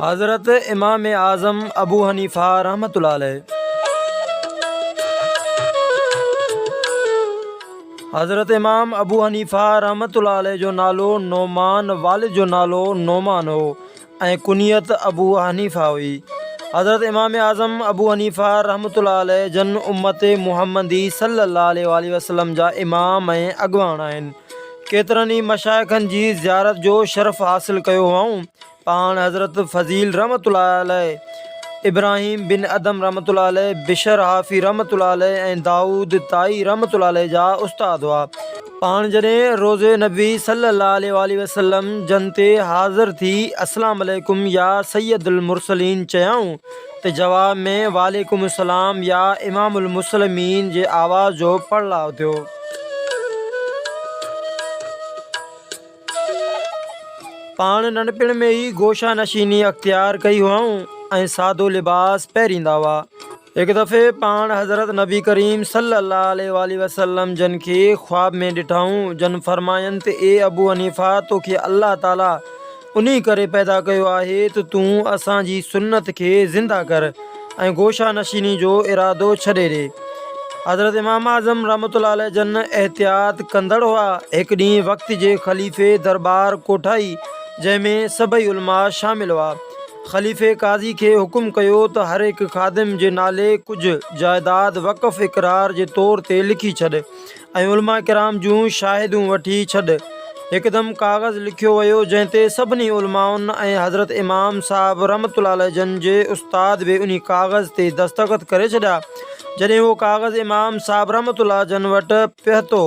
حضرت امام اعظم ابو حنيفه رحمة الله عليه. حضرت امام ابو حنيفه رحمة الله عليه جو نالو نعمان والد جو نالو نعمان هو ۽ ڪنيت ابو حنيفه هئي. حضرت امام اعظم ابو حنيفه رحمة الله عليه جن امت محمدي صلي الله عليه واٰله وسلم جا امام ۽ اڳواڻ آهن. ڪيترن ئي مشائخن جي زيارت جو شرف حاصل ڪيو هئائون. پاڻ حضرت فضيل رحمة الله عليه، ابراهيم بن ادهم رحمة الله عليه، بشر حافي رحمة الله عليه ۽ دائود طائي رحمة الله عليه جا استاد هئا. پاڻ جڏهن روضي نبوي صلي الله عليه واٰله وسلم جن تي حاضر ٿي السلام عليڪم يا سيد المرسلين چيائون ته جواب ۾ وعليڪم السلام يا امام المسلمين جي آواز جو پڙلاء ٿيو. پاڻ ننڍپڻ ۾ ئي گوشه نشيني اختيار ڪئي هئائون ۽ سادو لباس پهريندا هئا. هڪ دفعي پاڻ حضرت نبي ڪريم صلي الله عليه واٰله وسلم جن کي خواب ۾ ڏٺائون، جن فرماين ته اي ابو حنيفه توکي الله تعالي انهي ڪري پيدا ڪيو آهي ته تون اسان جي سنت کي زنده ڪر ۽ گوشه نشيني جو ارادو ڇڏي ڏي. حضرت امام اعظم رحمة الله عليه جن احتياط ڪندڙ هئا. هڪ ڏينهن وقت جي خليفي درٻار ڪوٺائي، جنهن ۾ سڀئي علماء شامل هئا. خليفي قاضي کي حڪم ڪيو ته هر هڪ خادم جي نالي ڪجهه جائداد وقف اقرار جي طور تي لکي ڇڏ. ۽ علماء ڪرام جون شاهديون وٺي ڇڏ. هڪدم ڪاغذ لکيو ويو جنهن تي سڀني علمائن ۽ حضرت امام صاحب رحمة الله عليه جن جي استاد به انهي ڪاغذ تي دستخط ڪري ڇڏيا. جڏهن اهو ڪاغذ امام صاحب رحمة الله جن وٽ پهتو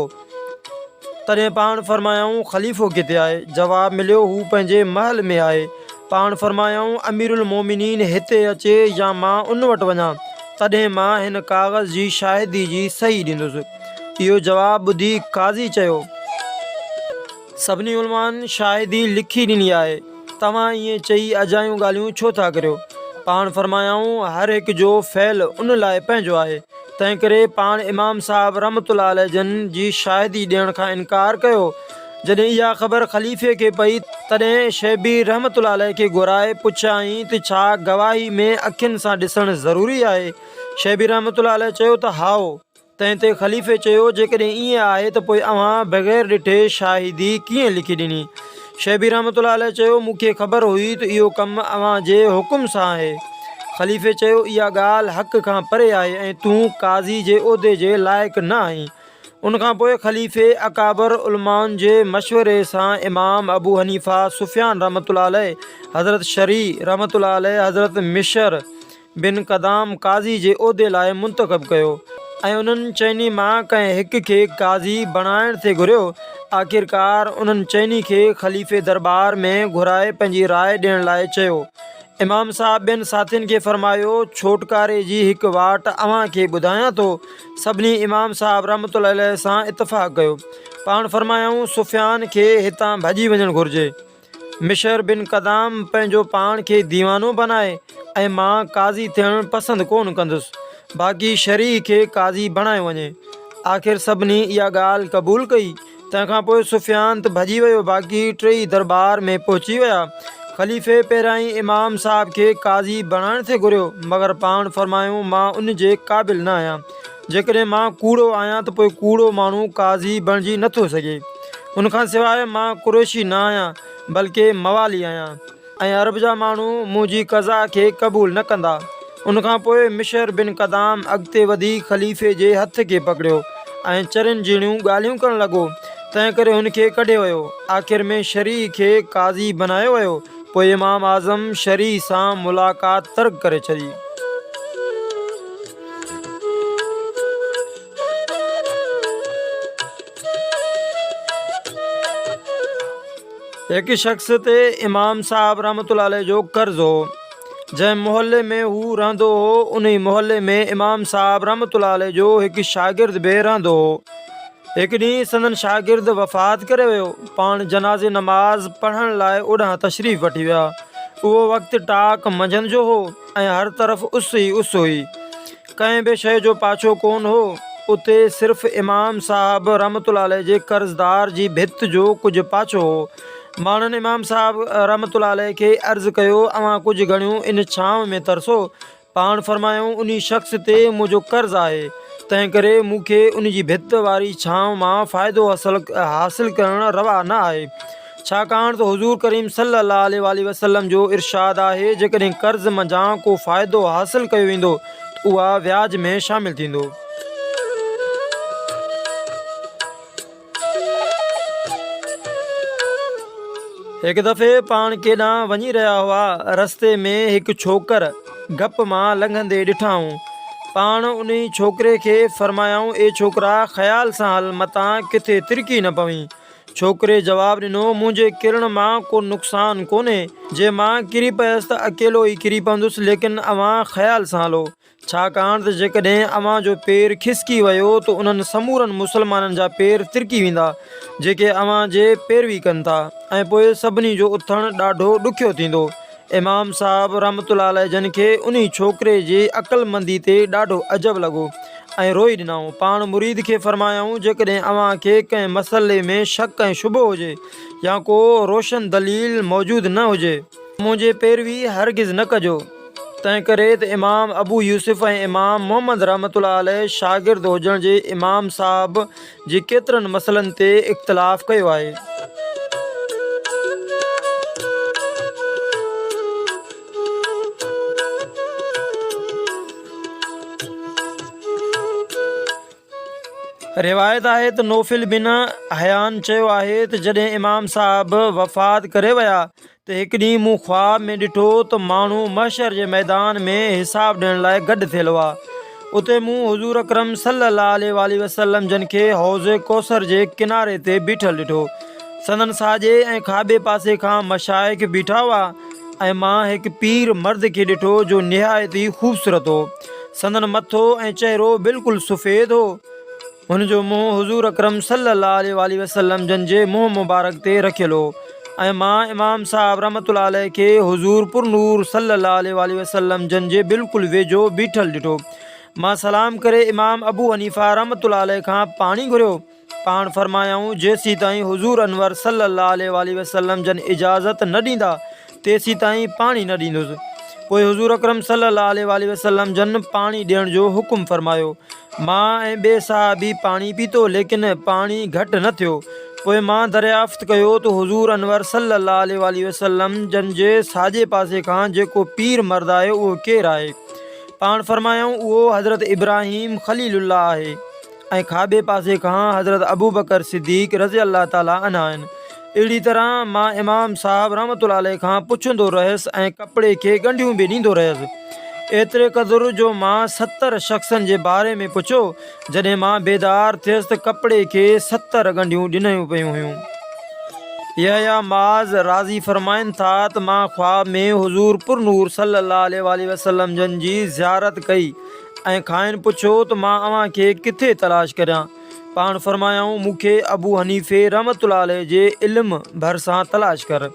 تڏهن پاڻ فرمايائون خليفو ڪٿي آهي؟ جواب مليو هو پنهنجي محل ۾ آهي. پاڻ فرمايائون اميرالمومنين هتي اچي يا مان ان وٽ وڃان؟ تڏهن مان هن ڪاغذ جي شاهدي جي صحيح ڏيندس. اهو جواب ٻڌي قاضي چيو. سڀني علمائن شاهدي لکي ڏني آهي، توهان ائين چئي اجايون ڳالهيون ڇو ٿا ڪريو؟ پاڻ فرمايائون، هر هڪ جو فعل ان لاء پنهنجو آهي، تنهنڪري پاڻ امام صاحب رحمة الله عليه جن جي شاهدي ڏيڻ کان انڪار ڪيو. جڏهن اها خبر خليفي کي پئي، تڏهن شعبي رحمة الله عليه کي گهرائي پڇيائين ته ڇا گواهي ۾ اکين سان ڏسڻ ضروري آهي؟ شعبي رحمة الله عليه چيو ته هائو. تنهن تي خليفي چيو، جيڪڏهن ائين آهي ته پوء اوهان بغير ڏٺي شاهدي ڪيئن لکي ڏني؟ شعبي رحمة الله عليه چيو، مون کي خبر هئي ته اهو ڪم اوهان جي حڪم سان آهي. خليفي چيو، اها ڳالهه حق کان پري آهي ۽ تون قاضي جي عهدي جي لائق نه آهين. ان کان پوء خليفي اڪابر علمائن جي مشوري سان امام ابو حنيفه، سفيان رحمة الله عليه، حضرت شريح رحمة الله عليه، حضرت مشعر بن قدام قاضي جي عهدي لاء منتخب ڪيو ۽ انهن چئني مان ڪنهن هڪ کي قاضي بڻائڻ ٿي گهريو. آخرڪار انهن چئني کي خليفي درٻار ۾ گهرائي پنهنجي راء ڏيڻ لاء چيو. امام صاحب ٻين ساٿين کي فرمايو، ڇوٽڪاري جي هڪ واٽ اوهان کي ٻڌايان ٿو. سڀني امام صاحب رحمة الله عليه سان اتفاق ڪيو. پاڻ فرمايائون، سفيان کي هتان ڀڄي وڃڻ گهرجي. مشعر بن قدام پنهنجو پاڻ کي ديوانو بنائي ۽ مان قاضي ٿيڻ پسند ڪونه ڪندس. باقي شريح کي قاضي بڻايو وڃي. آخر سڀني اها ڳالهه قبول ڪئي. تنهن کان پوء سفيان ته ڀڄي ويو باقي ٽيئي درٻار ۾ پهچي ويا. خليفي پهريائين امام صاحب کي قاضي بڻائڻ ٿي گهريو مگر پاڻ فرمايائون مان ان جي قابل نه آهيان. جيڪڏهن مان ڪوڙو آهيان ته پوء ڪوڙو ماڻهو قاضي بڻجي نه ٿو سگهي. ان کان سواء مان قريشي نه آهيان بلڪه موالي آهيان. ۽ عرب جا ماڻهو منهنجي قضا کي قبول نه ڪندا. ان کان پوء مشعر بن قدام اڳتي وڌي خليفي جي هٿ کي پڪڙيو ۽ چرين جهڙيون ڳالهيون ڪرڻ لڳو، تنهن ڪري هن کي ڪڍيو ويو. آخر ۾ شريح کي قاضي بنايو ويو. پوء امام اعظم شريح سان ملاقات ترڪ ڪري ڇڏي. هڪ شخص تي امام صاحب رحمة الله عليه جو قرض هو. جنهن محلي ۾ هو رهندو هو، انهي محلي ۾ امام صاحب رحمة الله عليه جو هڪ شاگرد به رهندو هو. هڪ ڏينهن سندن شاگرد وفات ڪري ويو. پاڻ جنازي نماز پڙهڻ لاء اوڏانهن تشريف وٺي ويا. اهو وقت ٽاڪ منجهند جو هو ۽ هر طرف اس ئي اس هئي. ڪنهن به شيء جو پاڇو ڪونه هو. اتي صرف امام صاحب رحمة الله عليه جي قرضدار جي ڀت جو ڪجهه پاڇو هو. ماڻهن امام صاحب رحمة الله عليه کي عرض ڪيو، اوهان ڪجهه گهڙيون ان ڇانو ۾ ترسو. پاڻ فرمايائون، انهي شخص تي منهنجو قرض آهي، تنهنڪري مون کي ان جي ڀت واري ڇانو مان فائدو حاصل ڪرڻ روا نه آهي. ڇاڪاڻ ته حضور ڪريم صلّي الله عليه واٰله وسلّم جو ارشاد آهي، جيڪڏهن قرض منجهان ڪو فائدو حاصل ڪيو ويندو ته اها وياج ۾ شامل ٿيندو. هڪ دفعي پاڻ ڪيڏانهن وڃي رهيا هئا، رستي ۾ هڪ ڇوڪر گپ مان لنگهندي ڏٺائون. پاڻ انهي ڇوڪري کي فرمايائون، اي ڇوڪرا! خيال سان هل، متان ڪٿي ترڪي نه پوين. ڇوڪري جواب ڏنو، منهنجي ڪرڻ مان ڪو نقصان ڪونهي، جي مان ڪري پيس ته اڪيلو ئي ڪري پوندس، ليڪن اوهان خيال سان هلو. ڇاڪاڻ ته جيڪڏهن اوهان جو پير کسڪي ويو ته انهن سمورن مسلمانن جا پير ترڪي ويندا، جيڪي اوهان جي پيروي ڪن ٿا ۽ پوء سڀني جو اٿڻ ڏاڍو ڏکيو ٿيندو. امام صاحب رحمة الله عليه جن کي انهي ڇوڪري جي عقلمندي تي ڏاڍو عجب لڳو ۽ روئي ڏنائون. پاڻ مريد کي فرمايائون، جيڪڏهن اوهان کي ڪنهن مسئلي ۾ شڪ ۽ شبهو هجي يا ڪو روشن دليل موجود نه هجي، منهنجي پيروي هرگز نه ڪجو. تنهنڪري ته امام ابو يوسف ۽ امام محمد رحمة الله عليه شاگرد هجڻ جي امام صاحب جي ڪيترن مسئلن تي اختلاف ڪيو آهي. روايت آهي ته نوفل بن حيان چيو آهي ته جڏهن امام صاحب وفات ڪري ويا ته هڪ ڏينهن مون خواب ۾ ڏٺو ته ماڻهو محشر جي ميدان ۾ حساب ڏيڻ لاء گڏ ٿيل هئا. اتي مون حضور اڪرم صلّي اللّٰه عليه واٰله وسلّم جن کي حوض ڪوثر جي ڪناري تي بيٺل ڏٺو. سندن ساڄي ۽ کاٻي پاسي کان مشائخ بيٺا هئا ۽ مان هڪ پير مرد کي ڏٺو جو نهايت ئي خوبصورت هو. سندن مٿو ۽ چهرو بلڪل سفيد هو. هن جو منهن حضور اڪرم صلّي اللّٰه عليه واٰله وسلّم جن جي منهن مبارڪ تي رکيل هو ۽ مان امام صاحب رحمة الله عليه کي حضور پرنور صلّي اللّٰه عليه واٰله وسلّم جن جي بلڪل ويجهو بيٺل ڏٺو. مان سلام ڪري امام ابو حنيفه رحمة الله عليه کان پاڻي گهريو. پاڻ فرمايائون، جيسيتائين حضور انور صلّي اللّٰه عليه واٰله وسلّم جن اجازت نه ڏيندا تيسيتائين پاڻي نه ڏيندس. پوء حضور اڪرم صلّي اللّٰه عليه واٰله وسلّم جن پاڻي ڏيڻ جو حڪم فرمايو. مان ۽ ٻئي صحابي پاڻي پيتو ليڪن پاڻي گهٽ نه ٿيو. پوء مان دريافت ڪيو ته حضور انور صلّي اللّٰه عليه واٰله وسلّم جن جي ساڄي پاسي کان جيڪو پير مرد آهي اهو ڪير آهي؟ پاڻ فرمايائون اهو حضرت ابراهيم خليل الله آهي. ۽ کاٻي پاسي کان حضرت ابوبڪر صديق رضي الله تعالٰي عنه آهن. اهڙي طرح مان امام صاحب رحمة الله عليه کان پڇندو رهيس ۽ ڪپڙي کي ڳنڍيون به ڏيندو رهيس. ايتري قدر جو مان 70 شخصن جي باري ۾ پڇيو، جڏهن مان بيدار ٿيس ته ڪپڙي کي 70 ڳنڍيون ڏنيون پيون هيون. يحيٰ معاذ رازي فرمائن ٿا ته مان خواب ۾ حضور پرنور صلّي الله عليه واٰله وسلّم جن جي زيارت ڪئي، ۽ کانئن پڇيو ته مان اوهان کي ڪٿي تلاش ڪريان؟ پاڻ فرمايائون، مون کي ابو حنيفي رحمة الله عليه جي علم ڀرسان تلاش ڪر.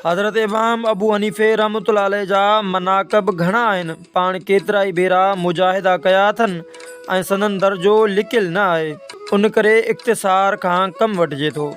حضرت امام ابو حنيفي رحمة الله عليه جا مناقب گهڻا آهن، پاڻ ڪيترائي ڀيرا مجاهدا ڪيا اٿن ۽ سندن درجو لڪيل نه آهي، ان ڪري اختصار کان ڪم وٺجي ٿو.